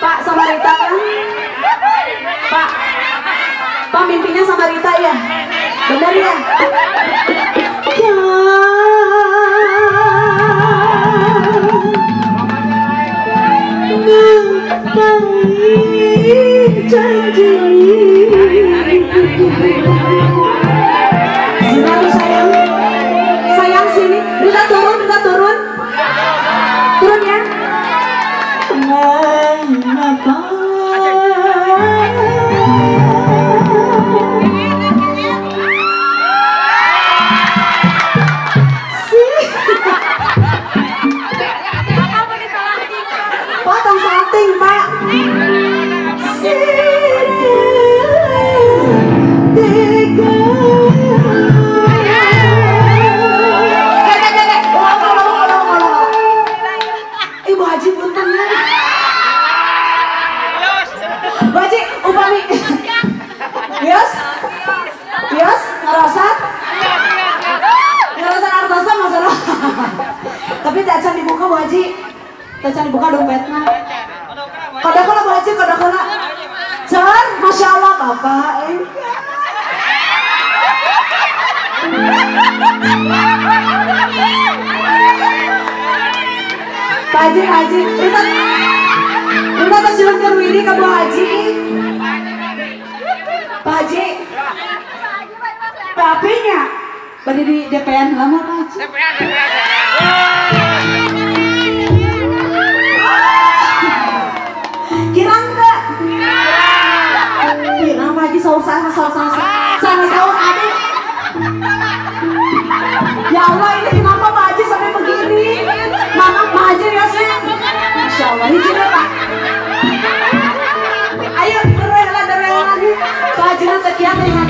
Pak sama Rita kan? Pak, Pak mimpinya sama Rita ya? Benar ya? Ya. Janji. Sini sayang, sayang sini. Rita turun, Rita turun, turun ya. Mengapa? Potong salting, Pak. Ibu Haji punten ya. Bu Haji, upami. Yos. Yos, ngerasa? Ngerasa artosa masalah. Tapi tak can dibuka Bu Haji. Tak can dibuka dompetna. Kodakola Bu Haji, kodakola. Cer, Masya Allah Bapak. Pak Haji, Pak Haji, Rita, Rita kasihan Willy ke Bu Haji. Pak Haji, papinya, berdiri di DPN lama Pak Haji. DPN, DPN. Kirang enggak? Kirang Pak Haji, sahur sana, sahur sana, sana sahur adik. Ya Allah, ini kenapa Pak Haji sampai begini? Mama, Pak Haji ya sih. Masya Allah, ini juga Pak. Ayo, berwelan, berwelan lagi. Pak Haji nanti kiat dengan